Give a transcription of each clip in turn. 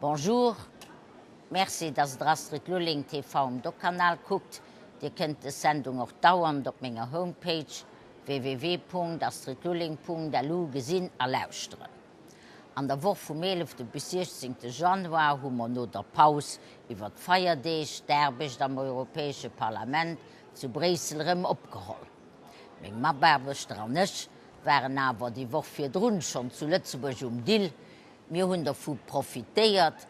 Bonjour, Merci dass der Astrid Lulling TV um Doc-Kanal kuckt. Dir kënnt des Sendung och dauernd op menger Homepage www.astridlulling.lu gesinn a lauschteren. An der Woch vum 11 bis 16 Januar hu mer no der Paus iwwer d'Feierdeeg d'Aarbecht am Europäesche Parlament zu Bréissel erëm opgeholl. Meng Mataarbechter an ech waren awer déi Woch virdrun schonn zu Lëtzebuerg um Dill. Mir hunn dervu profitéiert,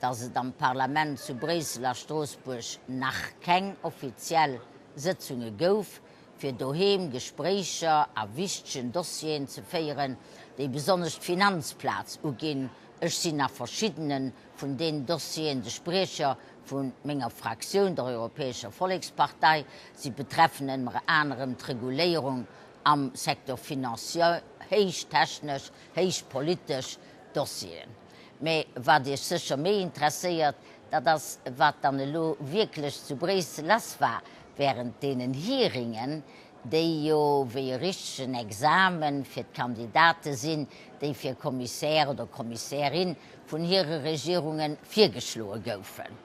datt et am Parlament zu Bréissel a Stroossbuerg nach keng offiziell Sëtzunge gouf, fir doheem Gespréicher a wichtegen Dossieren ze féieren, déi besonnesch d'Finanzplaz uginn. Ech sinn a verschiddene vun deenen Dossieren de Spriecher vu menger Fraktioun, der Europäescher Vollekspartei. Si betreffen ënner anerem d'Reguléierung am Secteur financier, héich technesch, héich politesch Dossieren. Mä wat Iech sécher méi interesséiert, dat ass, wat dann elo wierklech zu Bréissel lass war während deenen Hearingen, déi jo wéi e richtegen Examen fir d'Kandidate sinn, déi fir Kommissär oder Kommissärin vun hire Regierunge virgeschloe goufen.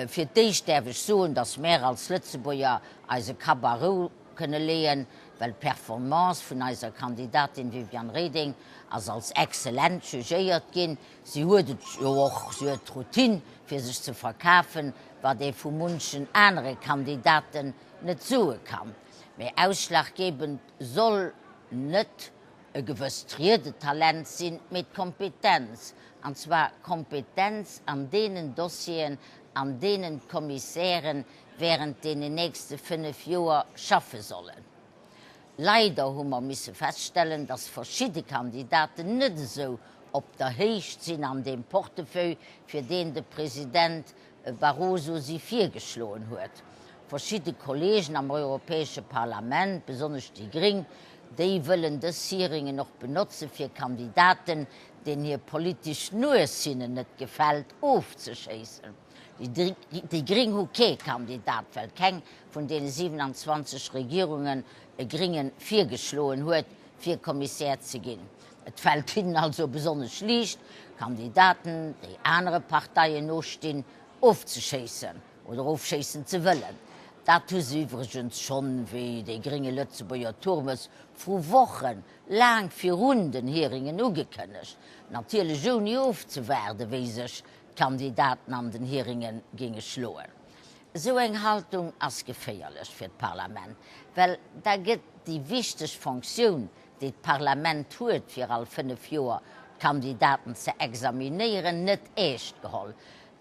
Fir d'éischt däerf ech soen, datt mär als Lëtzebuerger eise Kapp a Rou kënne leeën, well d'Performance vun eiser Kandidatin Viviane Reding ass als excellent jugéiert ginn. Si huet et jo och, si huet d'Routine fir sech ze verkafen, wat ee vu munchen anere Kandidaten net soe kann. Mee ausschlaggebend soll net e gewësst Riedetalent sinn, mee d'Kompetenz, an zwar Kompetenz an deenen Dossieren, an deenen d'Kommissären während deenen nächste 5 Joer schaffe sollen. Leider hu mer misse feststellen, dass verschidde Kandidaten net esou op der Héicht sinn an deem Portefeuille, fir deen de President Barroso si virgeschloen huet. Verschidde Kollegen am Europäesche Parlament, besonnesch déi Gring, déi wëllen dës Hearingen och benotze fir Kandidaten, deenen hir politesch Nues hinnen net gefält, ofzeschéissen. Déi Gring hu kee Kandidat, well keng vun deene 27 Regierungen e Gringe virgeschloen huet, fir Kommissär ze ginn. Et fält hinnen also besonnesch liicht, Kandidaten, déi anere Parteien nostinn, ofzeschéissen oder ofschéissen ze wëllen. Dat hu se iwwregens schonn, wéi dee grénge Lëtzebuerger Turmes vru Wochen, laang virun den Hearingen ugekënnegt. Natierlech ouni ofzewaarden, wéi sech d'Kandidaten an den Hearinge géinge schloen. Esou eng Haltung ass geféierlech fir d'Parlament, well da gëtt déi wichteg Fonctioun, déi d'Parlament huet fir all 5 Joer d'Kandidaten ze examinéieren, net eescht geholl.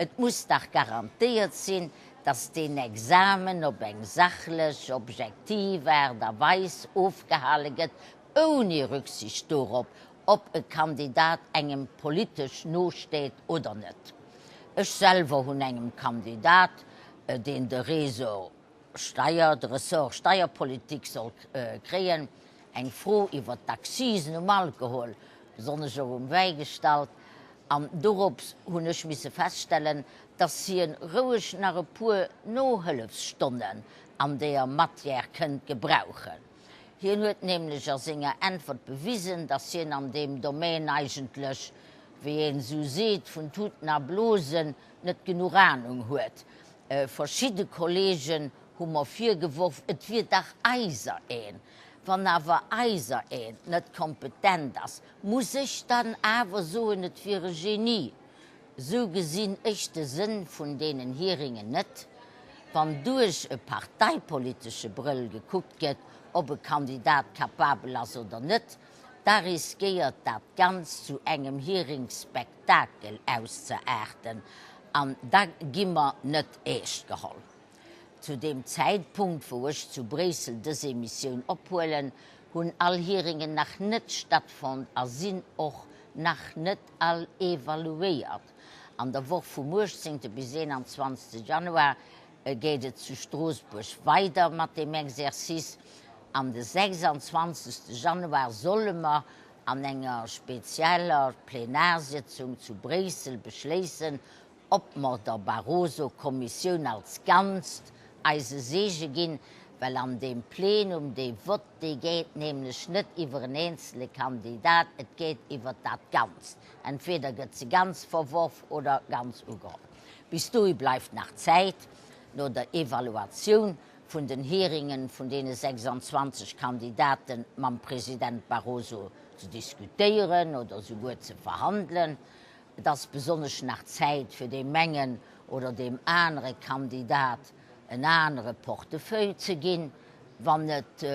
Et muss dach garantéiert sinn, datt deen Examen op eng sachlech, objektiv Aart a Weis ofgehale gëtt, ouni Rücksicht dorop, ob e Kandidat engem politesch nosteet oder net. Ech selwer hunn engem Kandidat, deen de Ressort Steier, de Ressort Steierpolitik soll kréien, eng Fro iwwert d'Accisen um Alkohol, besonnesch och um Wäi gestallt, an dorops hunn ech misse feststellen, dass hien roueg nach e puer Nohëllefsstonnen an deeër Matière kënnt gebrauchen. Hien huet nämlech a senger Äntwert bewisen, dass hien an deem Domaine eigentlech, wéi een esou seet, vun Tuten a Blosen net genuch Ahnung huet. Verschidde Kollegen hu mer virgeworf, et wier dach eiser een. Wann awer eiser een net kompetent ass, muss ech dann awer soen, et wier e Genie? Sou gesinn ech de Sënn vun deenen Hearingen net. Wann duerch e parteipolitesche Brëll gekuckt gëtt, ob e Kandidat capabel ass oder net, da riskéiert dat Ganzt zu engem Hearing-Spektakel auszëaarten an da gi mer net eescht geholl. Zu deem Zäitpunkt, wou ech zu Bréissel dës Emissioun ophuelen, hunn all Hearingen nach net stattfonnt a sinn och nach net all evaluéiert. An der Woch vum 18. bis 21. Januar geet et zu Stroossbuerg weider mat deem Exercice. An de 26. Januar solle mer an enger spezieller Plenarsitzung zu Bréissel beschléissen, ob mer der Barroso-Kommissioun als Ganzt eise Seege ginn. Well an deem Plenum, dee Vott, dee geet nämlech net iwwer en eenzele Kandidat, et geet iwwer dat Ganzt. Entweder gëtt se ganz verworf oder ganz ugeholl. Bis dohi bleift nach Zäit, no der Evaluatioun vun den Hearingen vun deene 26 Kandidaten mam President Barroso ze diskutéieren oder souguer ze verhandelen. Et ass besonnesch nach Zäit fir deem engen oder deem anere Kandidat en anere Portefeuille ze ginn, wann et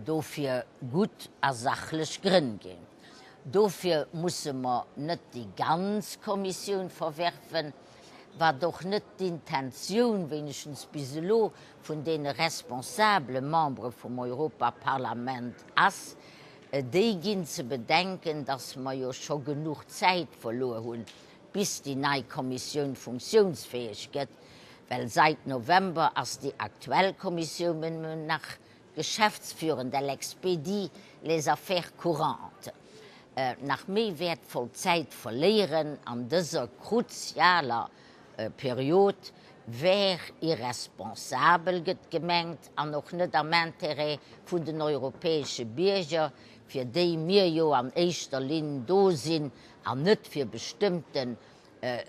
dofir gutt a sachlech Grënn ginn. Dofir musse mer net déi ganz Kommissioun verwerfen, wat och net d'Intentioun, wéinegstens bis elo, vun deene responsabele Membere vum Europaparlament ass. Déi ginn ze bedenken, dass mer jo scho genuch Zäit verluer hunn, bis déi nei Kommissioun funktiounsfäeg gëtt, well sait November ass déi aktuell Kommissioun nëmmen nach geschäftsführend, elle expédie les affaires courantes. Nach méi wäertvoll Zäit verléieren an dëser kruzialer Period wär irresponsabel, gëtt gemengt, an och net am Intérêt vun den europäesche Bierger, fir déi mir jo an éischter Linn do sinn, an net fir bestëmmte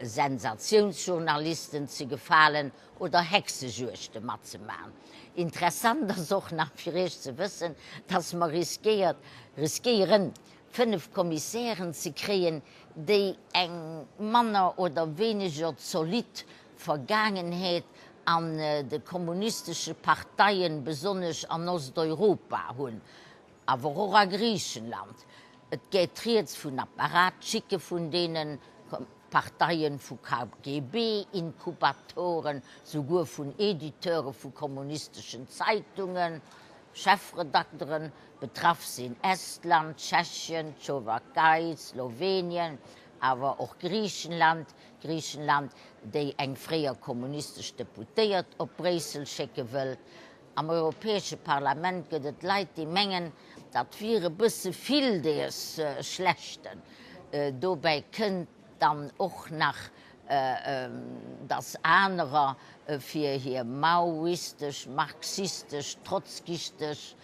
Sensatiounsjournalisten ze gefalen oder Hexejuegte matzemaen. Interessant ass och nach fir Iech ze wëssen, dass mer riskéiert, riskéieren 5 Kommissären ze kréien, déi eng manner oder wéineger zolidd Vergaangenheet an de kommunistesche Parteien, besonnesch an Osteuropa hunn. Awer och a Griichenland. Et geet rieds vun Apparatschicke vun deene Parteien, vu KGB-Inkubatoren, souguer vun Editeure vu kommunisteschen Zeitungen, Chefredakteren. Betraff sinn Estland, Tschechien, d'Slowakei, Slowenien, awer och Griichenland, Griichenland, déi eng fréier kommunistesch Deputéiert op Bréissel schécke wëllt. Am Europäesche Parlament gëtt et Leit, déi mengen, dat wier e bësse vill dees Schlechten. Dobäi kënnt dann och nach, datt anerer fir hir maoistesch, marxistesch, trotzkistesch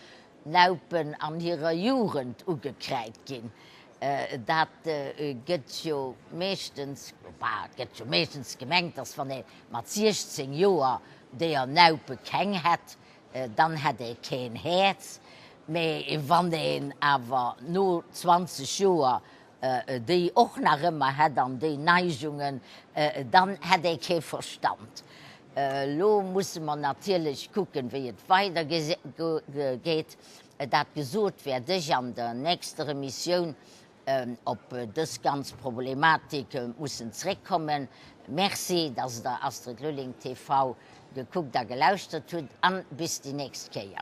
Naupen an hirer Jugend ugekräid ginn. Dat gëtt jo meeschtens, bah, et gëtt jo meeschtens gemengt, datt wann ee mat 16 Joer deeër Naupe keng hätt, dann hätt ee keen Häerz. Mee wann een awer no 20 Joer déi och nach ëmmer hätt an déi Neigungen, dann hätt ee kee Verstand. Elo musse mer natierlech kucken, wéi et weider geet. Dat gesot, wäert ech an der nächster Emissioun op dës ganz Problematik mussen zréckkommen. Merci, dass Der Astrid Lulling TV gekuckt a gelauschtert hutt, an bis déi nächst Kéier.